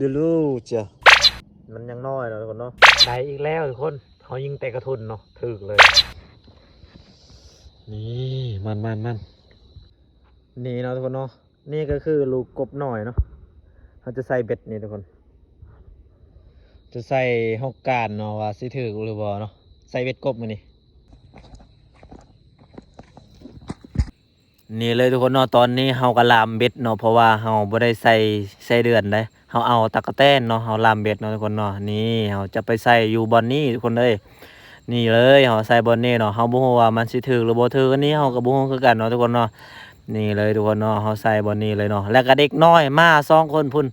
ດູລູເຈຍ ມັນຍັງນ້ອຍເນາະທຸກຄົນເນາະ. ໄດ້ອີກແລ້ວທຸກຄົນ ເຮົາຍິງແຕ່ກະທຸນເນາະ ຖືກເລີຍ. ນີ້ ມັນ ມັນ ມັນ ນີ້ເນາະທຸກຄົນເນາະ. ນີ້ກໍຄືລູກກົບນ້ອຍເນາະ. ເຮົາຈະໃສ່ເບັດນີ້ທຸກຄົນ ຈະໃສ່ຮອກການເນາະ ວ່າຊິຖືກຫຼືບໍ່ເນາະ. ໃສ່ເບັດກົບມື້ນີ້. ນີ້ເລີຍທຸກຄົນເນາະ. ຕອນນີ້ເຮົາກໍລາມເບັດເນາະ ເພາະວ່າເຮົາບໍ່ໄດ້ໃສ່ໄສ້ເດືອນໃດ ເຮົາເອົາຕັກກະແຕນເນາະ ເຮົາລາມເບັດເນາະທຸກຄົນເນາະ. ນີ້ເຮົາຈະໄປໃສ່ຢູ່ບ່ອນນີ້ທຸກຄົນເອີຍ. ນີ້ເລີຍ ເຮົາໃສ່ບ່ອນນີ້ເນາະ. ເຮົາບໍ່ຮູ້ວ່າມັນຊິຖືກຫຼືບໍ່ຖືກ ອັນນີ້ເຮົາກໍບໍ່ຮູ້ຄືກັນເນາະທຸກຄົນເນາະ. ນີ້ເລີຍທຸກຄົນເນາະ ເຮົາໃສ່ບ່ອນນີ້ເລີຍເນາະ. ແລ້ວກໍເດັກນ້ອຍມາສອງຄົນພຸ້ນ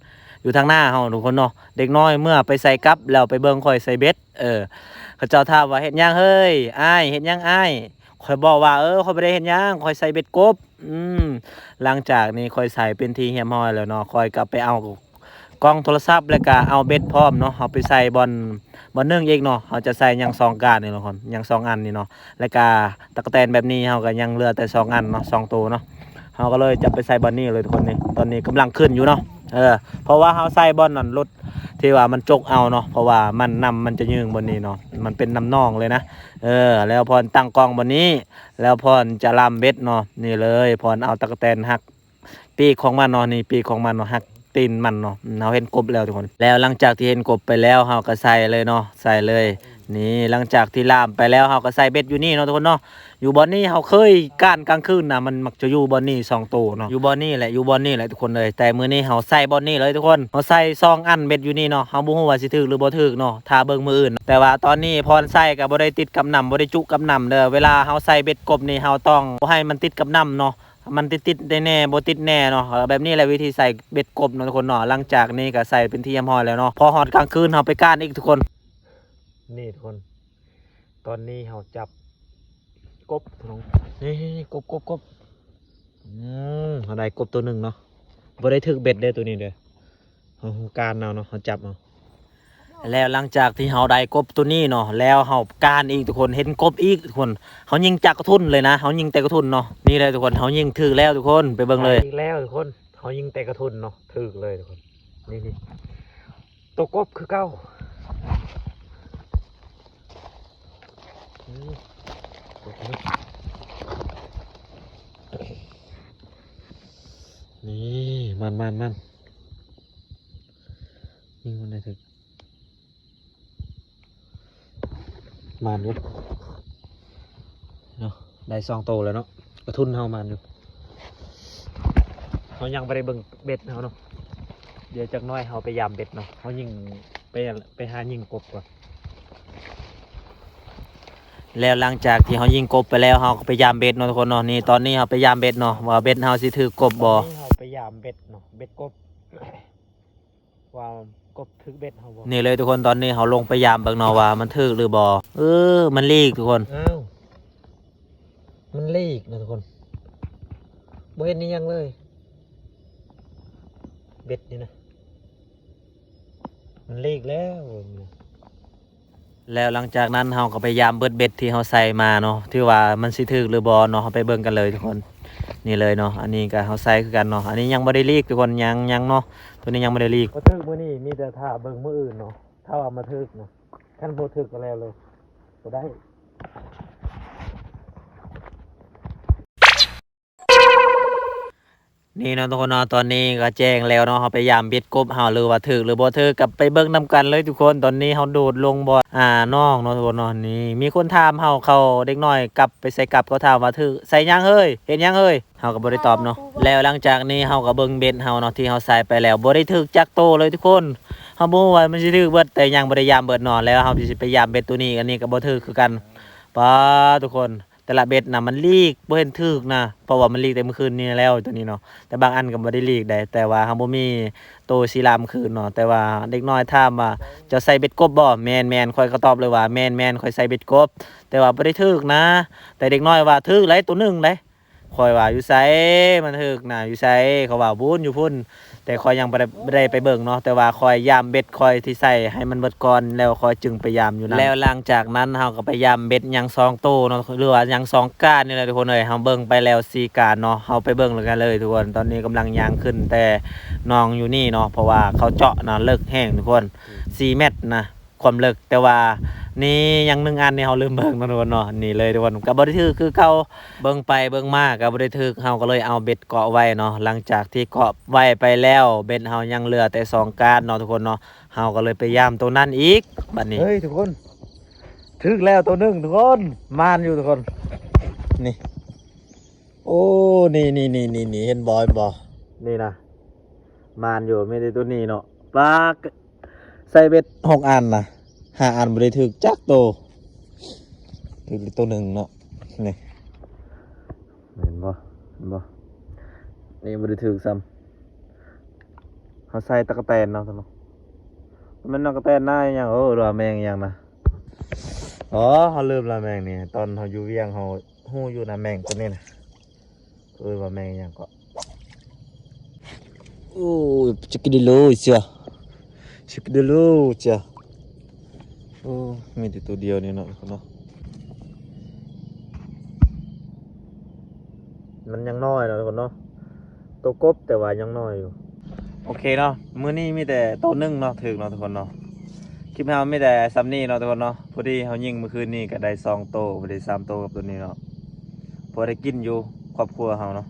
ຢູ່ທາງໜ້າເຮົາທຸກຄົນເນາະ. ເດັກນ້ອຍເມື່ອໄປໃສ່ກັບ ແລ້ວໄປເບິ່ງຂ້ອຍໃສ່ເບັດ ເອີ ເຂົາເຈົ້າຖາມວ່າ ເຮັດຫຍັງເຮີ້ຍອ້າຍ ເຮັດຫຍັງອ້າຍ? ຂ້ອຍບອກວ່າ ເອີ ຂ້ອຍບໍ່ໄດ້ເຮັດຫຍັງ ຂ້ອຍໃສ່ເບັດກົບ. ອືມ ຫຼັງຈາກນີ້ຂ້ອຍໃສ່ເປັນທີ່ຮຽບຮ້ອຍແລ້ວເນາະ ຂ້ອຍກໍໄປເອົາກ້ອງໂທລະສັບ ແລ້ວກໍເອົາເບັດພ້ອມເນາະ ເຮົາໄປໃສ່ບ່ອນ ບ່ອນໜຶ່ງອີກເນາະ. ເຮົາຈະໃສ່ຍັງສອງການນີ້ເນາະ ຍັງສອງອັນນີ້ເນາະ ແລ້ວກໍ ຕະກະແຕນແບບນີ້ເຮົາກໍຍັງເຫຼືອແຕ່ສອງອັນເນາະ ສອງໂຕເນາະ. ເຮົາກໍເລີຍຈະໄປໃສ່ບ່ອນນີ້ເລີຍທຸກຄົນນີ້ ຕອນນີ້ກຳລັງຂຶ້ນຢູ່ເນາະ. ເອີ ເພາະວ່າເຮົາໃສ່ບ່ອນນັ້ນລົດທີ່ວ່າມັນຈົກເອົາເນາະ ເພາະວ່າມັນ ນ້ຳມັນຈະຍືງບ່ອນນີ້ເນາະ ມັນເປັນນ້ຳໜອງເລີຍນະ. ເອີ ແລ້ວພອນຕັ້ງກ້ອງບ່ອນນີ້ ແລ້ວພອນຈະລາມເບັດເນາະ. ນີ້ເລີຍ ພອນເອົາຕະກະແຕນຫັກ ປີກຂອງມັນເນາະ ນີ້ປີກຂອງມັນເນາະ ຫັກຕີນມັນເນາະ. ເຮົາເຫັນກົບແລ້ວທຸກຄົນ ແລ້ວຫຼັງຈາກທີ່ເຫັນກົບໄປແລ້ວ ເຮົາກໍໃສ່ເລີຍເນາະ ໃສ່ເລີຍ. ນີ້ ຫຼັງຈາກທີ່ລາມໄປແລ້ວ ເຮົາກໍໃສ່ເບັດຢູ່ນີ້ເນາະທຸກຄົນເນາະ. ຢູ່ບ່ອນນີ້ເຮົາເຄີຍການກາງຄືນນະ ມັນມັກຈະຢູ່ບ່ອນນີ້ສອງໂຕເນາະ ຢູ່ບ່ອນນີ້ແຫຼະ ຢູ່ບ່ອນນີ້ແຫຼະທຸກຄົນເອີຍ. ແຕ່ມື້ນີ້ເຮົາໃສ່ບ່ອນນີ້ເລີຍທຸກຄົນ ເຮົາໃສ່ສອງອັນເບັດຢູ່ນີ້ເນາະ. ເຮົາບໍ່ຮູ້ວ່າຊິຖືກຫຼືບໍ່ຖືກເນາະ ຖ້າເບິ່ງມື້ອື່ນ. ແຕ່ວ່າຕອນນີ້ພອນໃສ່ກໍບໍ່ໄດ້ຕິດກັບນ້ຳ ບໍ່ໄດ້ຈຸກັບນ້ຳເດີ. ເວລາເຮົາໃສ່ເບັດກົບນີ້ ເຮົາຕ້ອງບໍ່ໃຫ້ມັນຕິດກັບນ້ຳເນາະ ມັນຕິດໆແນ່ໆ ບໍ່ຕິດແນ່ເນາະ. ແບບນີ້ແຫຼະວິທີໃສ່ເບັດກົບເນາະທຸກຄົນເນາະ. ຫຼັງຈາກນີ້ກໍໃສ່ເປັນທີ່ຮຽບຮ້ອຍແລ້ວເນາະ. ພໍຮອດກາງຄືນເຮົາໄປການອີກທຸກຄົນ. ນີ້ທຸກຄົນ ຕອນນີ້ເຮົາຈັບກົບທຸກຄົນ ນີ້ໆໆ ກົບ ກົບ ກົບ. ອືມ ເຮົາໄດ້ກົບໂຕໜຶ່ງເນາະ. ບໍ່ໄດ້ຖືກເບັດເດີໂຕນີ້ເດີ ເຮົາການເອົາເນາະ ເຮົາຈັບເອົາ. ແລ້ວຫຼັງຈາກທີ່ເຮົາໄດ້ກົບໂຕນີ້ເນາະ ແລ້ວເຮົາການອີກທຸກຄົນ ເຫັນກົບອີກທຸກຄົນ. ເຮົາຍິງຈາກກະທຸນເລີຍນະ ເຮົາຍິງແຕ່ກະທຸນເນາະ. ນີ້ແຫຼະທຸກຄົນ ເຮົາຍິງຖືກແລ້ວທຸກຄົນ ໄປເບິ່ງເລີຍ. ໄດ້ອີກແລ້ວທຸກຄົນ ເຮົາຍິງແຕ່ກະທຸນເນາະ ຖືກເລີຍທຸກຄົນ. ນີ້ໆ ໂຕກົບຄືເກົ່າ. ອືມ ນີ້ ມັນ ມັນ ມັນ ຍິງມັນໄດ້ຖືກ ໝານຢູ່ເນາະ ໄດ້ສອງໂຕແລ້ວເນາະ. ກະທຸນເຮົາໝານຢູ່. ເຮົາຍັງບໍ່ໄດ້ເບິ່ງເບັດເຮົາເນາະ. ດຽວຈັກໜ້ອຍເຮົາໄປຢາມເບັດເນາະ. ເຮົາຍິງ ໄປ ໄປຫາຍິງກົບກ່ອນ. ແລ້ວຫຼັງຈາກທີ່ເຮົາຍິງກົບໄປແລ້ວ ເຮົາກໍໄປຢາມເບັດເນາະທຸກຄົນເນາະ. ນີ້ ຕອນນີ້ເຮົາໄປຢາມເບັດເນາະ ວ່າເບັດເຮົາຊິຖືກກົບບໍ່. ຕອນນີ້ເຮົາໄປຢາມເບັດເນາະ ເບັດກົບ ວ່າກົບຖືກເບັດເຮົາບໍ່. ນີ້ເລີຍທຸກຄົນ ຕອນນີ້ເຮົາລົງໄປຢາມເບິ່ງເນາະ ວ່າມັນຖືກຫຼືບໍ່. ເອີ ມັນຫຼີກທຸກຄົນ. ອ້າວ ມັນຫຼີກນະທຸກຄົນ ບໍ່ເຫັນອີ່ຫຍັງເລີຍ ເບັດນີ້ນະ ມັນຫຼີກແລ້ວ. ແລ້ວຫຼັງຈາກນັ້ນເຮົາກໍໄປຢາມເບິດເບັດທີ່ເຮົາໃສ່ມາເນາະ ຖືວ່າມັນຊິຖືກຫຼືບໍ່ເນາະ. ເຮົາໄປເບິ່ງກັນເລີຍທຸກຄົນ. ນີ້ເລີຍເນາະ ອັນນີ້ກໍເຮົາໃສ່ຄືກັນເນາະ. ອັນນີ້ຍັງບໍ່ໄດ້ຫຼີກທຸກຄົນ ຍັງ ຍັງເນາະ ໂຕນີ້ຍັງບໍ່ໄດ້ຫຼີກ. ບໍ່ຖືກມື້ນີ້ ມີແຕ່ຖ້າເບິ່ງມື້ອື່ນເນາະ ຖ້າວ່າມາຖືກເນາະ. ຄັນບໍ່ຖືກກໍແລ້ວເລີຍ ບໍ່ໄດ້. ນີ້ເນາະທຸກຄົນເນາະ ຕອນນີ້ກໍແຈ້ງແລ້ວເນາະ. ເຮົາໄປຢາມເບັດກົບເຮົາ ຫຼືວ່າຖືກຫຼືບໍ່ຖືກ ກໍໄປເບິ່ງນຳກັນເລີຍທຸກຄົນ. ຕອນນີ້ເຮົາໂດດລົງບ່ອນ ອ່າ ໜອງເນາະທຸກຄົນເນາະ. ນີ້ມີຄົນຖາມເຮົາ ເຂົາເດັກນ້ອຍກັບໄປໃສ່ກັບ ເຂົາຖາມວ່າ ຖືກໃສ່ຫຍັງເຮີ້ຍ ເຮັດຫຍັງເຮີ້ຍ. ເຮົາກໍບໍ່ໄດ້ຕອບເນາະ. ແລ້ວຫຼັງຈາກນີ້ເຮົາກໍເບິ່ງເບັດເຮົາເນາະ ທີ່ເຮົາໃສ່ໄປແລ້ວ ບໍ່ໄດ້ຖືກຈັກໂຕເລີຍທຸກຄົນ. ເຮົາບໍ່ຮູ້ວ່າມັນຊິຖືກເບິດ ແຕ່ຍັງບໍ່ໄດ້ຢາມເບິດເນາະ. ແລ້ວເຮົາຊິໄປຢາມເບັດໂຕນີ້ ອັນນີ້ກໍບໍ່ຖືກຄືກັນ. ປາ ທຸກຄົນ ແຕ່ລະເບັດນະ ມັນຫຼີກ ບໍ່ເຫັນຖືກນະ ເພາະວ່າມັນຫຼີກແຕ່ມື້ຄືນນີ້ແລ້ວ ໂຕນີ້ເນາະ. ແຕ່ບາງອັນກໍບໍ່ໄດ້ຫຼີກໃດ ແຕ່ວ່າເຮົາບໍ່ມີໂຕຊິລາມຄືນເນາະ. ແຕ່ວ່າເດັກນ້ອຍຖາມວ່າ ເຈົ້າໃສ່ເບັດກົບບໍ່? ແມ່ນໆ ຂ້ອຍກໍຕອບເລີຍວ່າ ແມ່ນໆ ຂ້ອຍໃສ່ເບັດກົບ ແຕ່ວ່າບໍ່ໄດ້ຖືກນະ. ແຕ່ເດັກນ້ອຍວ່າ ຖືກແລ້ວໂຕໜຶ່ງເດ້. ຂ້ອຍວ່າ ຢູ່ໃສ? ມັນຖືກນະ ຢູ່ໃສ? ເຂົາວ່າ ພຸ້ນ ຢູ່ພຸ້ນ. ແຕ່ຂ້ອຍຍັງບໍ່ໄດ້ ບໍ່ໄດ້ໄປເບິ່ງເນາະ ແຕ່ວ່າຂ້ອຍຢາມເບັດຂ້ອຍທີ່ໃສ່ໃຫ້ມັນເບິດກ່ອນ ແລ້ວຂ້ອຍຈຶ່ງໄປຢາມຢູ່ນຳ. ແລ້ວຫຼັງຈາກນັ້ນເຮົາກໍໄປຢາມເບັດຍັງສອງໂຕເນາະ ຫຼືວ່າຍັງສອງການນີ້ແຫຼະທຸກຄົນເອີຍ. ເຮົາເບິ່ງໄປແລ້ວສີ່ການເນາະ ເຮົາໄປເບິ່ງນຳກັນເລີຍທຸກຄົນ. ຕອນນີ້ກຳລັງຍ່າງຂຶ້ນແຕ່ໜອງຢູ່ນີ້ເນາະ ເພາະວ່າເຂົາເຈາະນະ ເລິກແຮງທຸກຄົນ ສີ່ແມັດນະ ຄວາມເລິກ ແຕ່ວ່ານີ້ຍັງໜຶ່ງອັນນີ້ເຮົາລືມເບິ່ງເນາະທຸກຄົນເນາະ. ນີ້ເລີຍທຸກຄົນ ກໍບໍ່ໄດ້ຖືກຄືເກົ່າ ເບິ່ງໄປເບິ່ງມາກໍບໍ່ໄດ້ຖືກ ເຮົາກໍເລີຍເອົາເບັດເກາະໄວ້ເນາະ. ຫຼັງຈາກທີ່ເກາະໄວ້ໄປແລ້ວ ເບັດເຮົາຍັງເຫຼືອແຕ່ສອງການເນາະທຸກຄົນເນາະ ເຮົາກໍເລີຍໄປຢາມໂຕນັ້ນອີກບັດນີ້. ເຮີ້ຍທຸກຄົນ ຖືກແລ້ວໂຕໜຶ່ງທຸກຄົນ ໝານຢູ່ທຸກຄົນ ນີ້ ໂອ້ ນີ້ໆໆໆ ເຫັນບໍ່ ເຫັນບໍ່ ນີ້ນະ ໝານຢູ່ ມີແຕ່ໂຕນີ້ເນາະ ປາກ ໃສ່ເບັດຫົກອັນນະ ຫ້າອັນບໍ່ໄດ້ຖືກຈັກໂຕ ຖືກໂຕໜຶ່ງເນາະ ນີ້ ເຫັນບໍ່ ເຫັນບໍ່ ນີ້ບໍ່ໄດ້ຖືກຊ້ຳ. ເຮົາໃສ່ຕັກກະແຕນເນາະ ບໍ່ແມ່ນຕັກກະແຕນນາ ອີຫຍັງ ເອີ ຫຼືວ່າແມງອີຫຍັງນະ ອໍ ເຮົາລືມລະ ແມງນີ້ ຕອນເຮົາຢູ່ວຽງເຮົາຮູ້ຢູ່ນະ ແມງໂຕນີ້ນະ ເອີ້ນວ່າແມງອີຫຍັງເກາະ ໂອ້ຍ ຈັກກິໂລເຊຍ ຈັກກິໂລເຊຍ ໂອ້ ມີແຕ່ໂຕດຽວນີ້ເນາະ ເນາະ ມັນຍັງນ້ອຍເນາະທຸກຄົນເນາະ ໂຕກົບແຕ່ວ່າຍັງນ້ອຍຢູ່. ໂອເຄເນາະ ມື້ນີ້ມີແຕ່ໂຕໜຶ່ງເນາະ ຖືກເນາະທຸກຄົນເນາະ. ຄລິບເຮົາມີແຕ່ສ່ຳນີ້ເນາະທຸກຄົນເນາະ ພໍດີເຮົາຍິງມື້ຄືນນີ້ກໍໄດ້ສອງໂຕ ພໍດີສາມໂຕກັບໂຕນີ້ເນາະ ພໍໄດ້ກິນຢູ່ຄອບຄົວເຮົາເນາະ.